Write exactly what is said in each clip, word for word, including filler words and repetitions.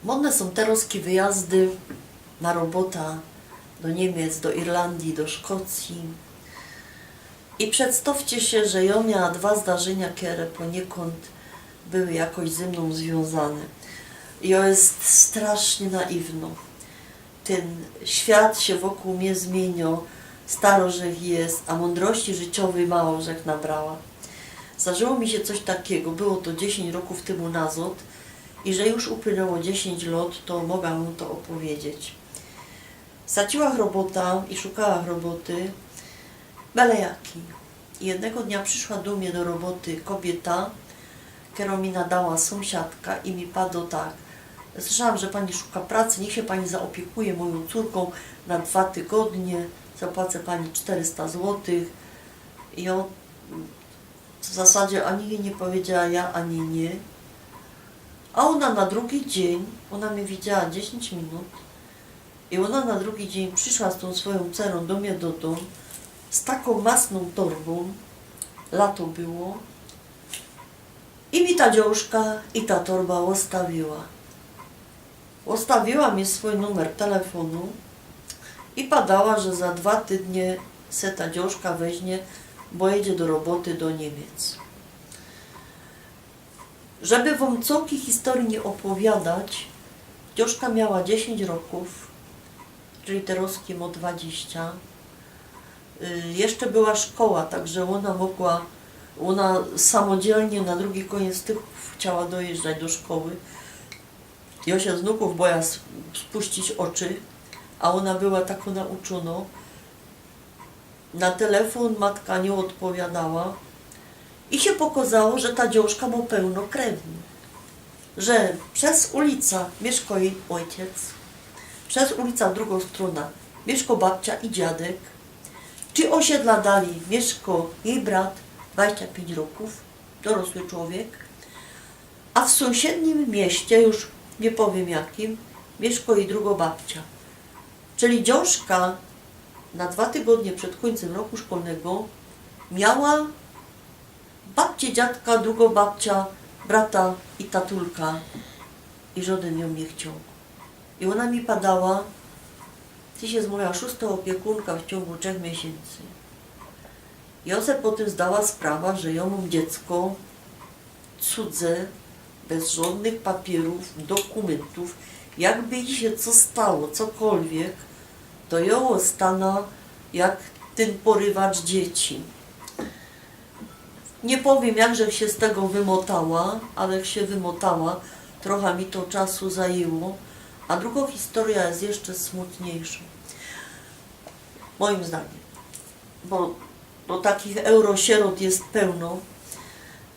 Modne sōm terŏzki wyjazdy na robota do Niymiec, do Irlandyje, do Szkocyje. I przedstŏwcie sie, że jŏ miała dwa zdarzynia, kere poniekąd były jakoś ze mnōm zwiōnzane. Jŏ je strasznie naiwnŏ. Tyn świat sie wokōl mie zmiynio, starość je, a mōndrości życiowyj mało żech nabrała. Zdarzyło mi sie coś takigo, było to dziesiyńć rokōw tymu nazŏd i że już upłynōło dziesiyńć lŏt, to moga wōm to ôpowiedzieć. Straciła robota i szukała roboty, byle jakij. I jednego dnia prziszła do mie do roboty kobiyta, kerõ mi nadała sōmsiadka i mi padŏ tak: „Słyszałam, że pani szuka pracy, niech sie pani zaopiekuje mojōm cōrkōm na dwa tygodnie, zapłacę pani szterysta złotych”. I jŏ w zasadzie ani jij niy powiedziała ja, ani niy. A ôna na drugi dziyń, ôna mie widziała dziesiyńć minut, i ôna na drugi dziyń prziszła z tōm swojōm cerōm do mie do dōm, z takōm masnōm torbōm, lato było, i mi ta dziołszka i ta torba ôstawiła. Ôstawiła mi swōj numer telefōnu i padała, że za dwa tydnie se ta dziołszka weźnie, bo jedzie do roboty do Niymiec. Żeby wōm cołkij historyje niy ôpowiadać, dziołszka miała dziesiyńć rokōw, czyli terŏzki mŏ dwadziścia. Y, jeszcze była szkoła, tak że ôna mogła, ôna samodzielnie na drugi kōniec Tychōw chciała dojeżdżać do szkoły. Jŏ sie z wnukōw boja s-, spuścić ôczy, a ôna była tako nauczōno. Na telefōn matka niy ôdpowiadała i sie pokŏzało, że ta dziołszka mŏ pełno krewnych. Że przez ulica miyszkŏ jij ôjciec, przez ulica drugŏ strōna miyszkŏ babcia i dziadek, czy ôsiedla dalij miyszkŏ jij brat, dwadziścia piyńć rokōw, dorosły czowiek, a w sōmsiednim mieście, już niy powiym jakim, miyszkŏ jij drugŏ babcia. Czyli dziołszka na dwa tygodnie przed kōńcym roku szkolnego miała babcie, dziadka, drugŏ babcia, brata i tatulka. I żŏdyn jōm niy chcioł. I ôna mi padała: „Ty sie moja szōstŏ ôpiekōnka w ciōngu trzech miesiyncy”. I jŏ se potym zdała sprawa, że jŏ mōm dziecko cudze, bez żŏdnych papiyrōw, dokōmyntōw. Jakby ji sie co stało, cokolwiek, to jŏ ôstana jak tyn porywacz dzieci. Niy powiym, jak żech sie z tego wymotała, ale żech sie wymotała. Trocha mi to czasu zajyło. A drugŏ historyjŏ je jeszcze smutniyjszŏ. Mojim zdaniym. Bo, bo takich eurosierot je pełno.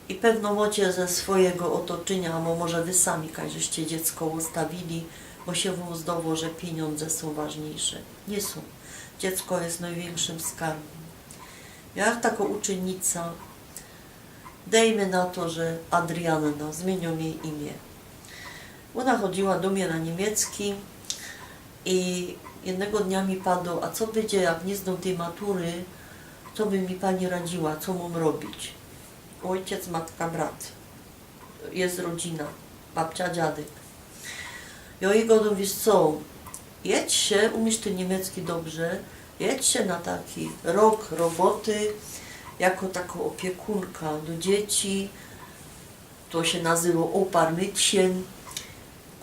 I pewno mŏcie ze swojigo ôtoczynio, a mo-, może wy sami kajś żeście dziecko ôstawiyli, bo sie wōm zdŏwo, że piniōndze sōm ważniyjsze. Niy sōm. Dziecko je nojwiynkszym skarbym. Miała takŏ uczynnica, dejmy na to, że Adrianna, zmiyniymy jij imiã. Ôna chodziyła do mie na niymiecki i jednego dnia mi padŏ: „A co bydzie, jak niy zdōm tyj matury? Co by mi pani radziła? Co mōm robić?” Ôjciec, matka, brat. Je rodzina. Babcia, dziadyk. Jŏ jij gŏdōm: „Wiysz co, jedź sie, umiysz tyn niymiecki dobrze, jedź sie na taki rok roboty jako takŏ ôpiekōnka do dzieci”, to sie nazywo Oparmytchen.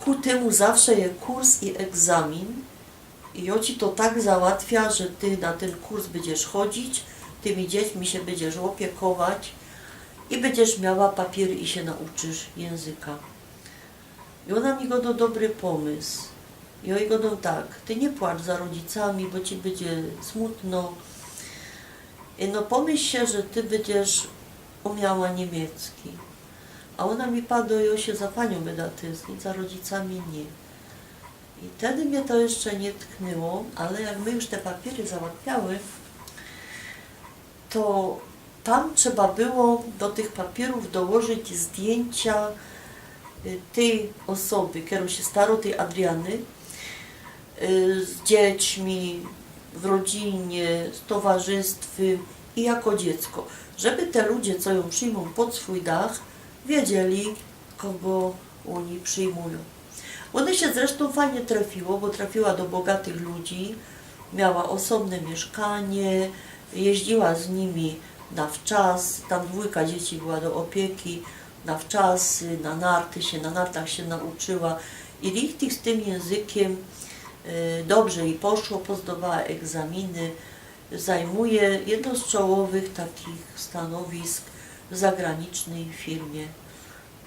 Ku tymu zawsze je kurs i egzamin. I jŏ ci to tak załatwia, że ty na tyn kurs bydziesz chodzić, tymi dziećmi sie bydziesz ôpiekować i bydziesz miała papiyry i sie nauczysz jynzyka. I ôna mi gŏdŏ: „Dobry pōmysł”. I jŏ jej gŏdōm tak: „Ty niy płacz za rodzicami, bo ci bydzie smutno. I no, pōmyśl sie, że ty bydziesz umiała niymiecki”. A ôna mi padŏ: „Jŏ sie za paniōm byda tyznić, za rodzicami niy”. I tedy mie to jeszcze niy tknyło, ale jak my już te papiyry załatwiały, to tam trzeba było do tych papiyro dołożyć zdjyńcia, y, tyj ôsoby, kerŏ sie starŏ, tyj Adriany, y, z dziećmi, w rodzinie, z towarzystwym i jako dziecko, żeby te ludzie, co jã przijmōm pod swōj dach, wiedzieli, kogo ôni przijmujōm. Ôna sie zresztōm fajnie trafiło, bo trafiła do bogatych ludzi, miała ôsobne miyszkanie, jeździła z nimi na wczas, tam dwōjka dzieci była do ôpieki, na wczas, na narty sie, na nartach sie nauczyła i richtig z tym jynzykiym, e, dobrze ji poszło, pozdawała egzaminy, zajmuje jedno z czołowych takich stanowisk w zagranicznyj firmie.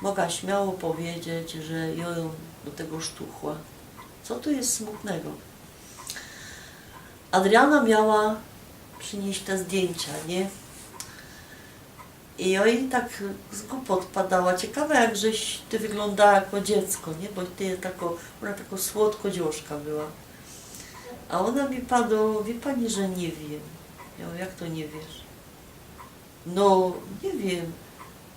Mogã śmiało pedzieć, że jŏ jōm do tego sztuchła. Co tu je smutnego? Adriana miała prziniyś te zdjyncia, nie? I jŏ ji tak z gupot padała: „Ciekawe, jak żeś ty wyglōndała jako dziecko, nie? Bo ty tako, ôna tako słodko dziołszka była”. A ôna mi pado: „Wiy pani, że niy wiym”. Jŏ: „Jak to niy wiysz?” „No, niy wiym,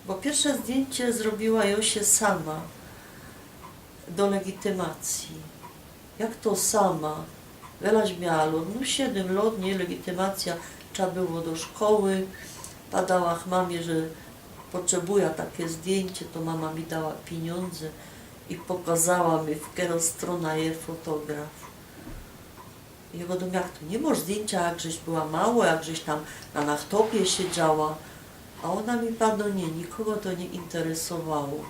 bo piyrsze zdjyncie zrobiła jŏ sie sama do legitymacyje”. „Jak to sama?” Wela miała lŏt, no, siedym lŏt, nie, legitymacyjŏ, trzeba było do szkoły. Padała mamie, że potrzebujã take zdjyncie, to mama mi dała piniōndze i pokŏzała mi, w kerŏ strōna je fotograf. I jŏ gŏdōm: „Jak to, niy mŏsz zdjyncia, jak żeś była małŏ, jak żeś tam na nachtopie siedziała?” A ôna mi pado: „Niy, nikogo to niy interesowało”.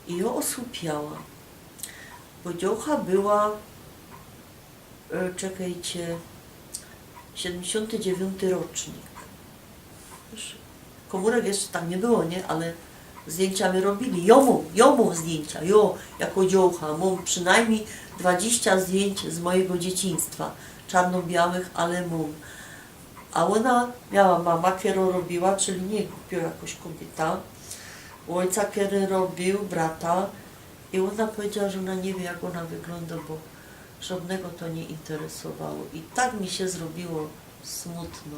I jŏ ôsłupiała. Bo dziołcha była, e, czekejcie, siedymdziesiōnty dziewiōnty rocznik. Już kōmōrek jeszcze tam niy było, nie? Ale zdjyncia my robiyli. Jŏ mōm, jŏ mōm zdjyncia, jŏ, jako dziołcha. Mōm przinajmnij dwadziścia zdjyńć z mojigo dzieciństwa. Czarno-białych, ale mōm. A ôna miała mama, kerŏ robiła, czyli niy gupio jakoś kobiyta. Ôjca, kery robiōł, brata. I ôna pedziała, że ôna niy wiy, jak ôna wyglōndo, bo żŏdnego to niy interesowało. I tak mi sie zrobiło smutno.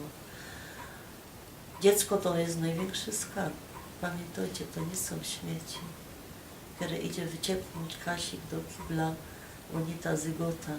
Dziecko to je nojwiynkszy skarb. Pamiyntejcie, to niy sōm śmieci, kere idzie wyciepnōńć kasik do kibla, bo niy ta zygota.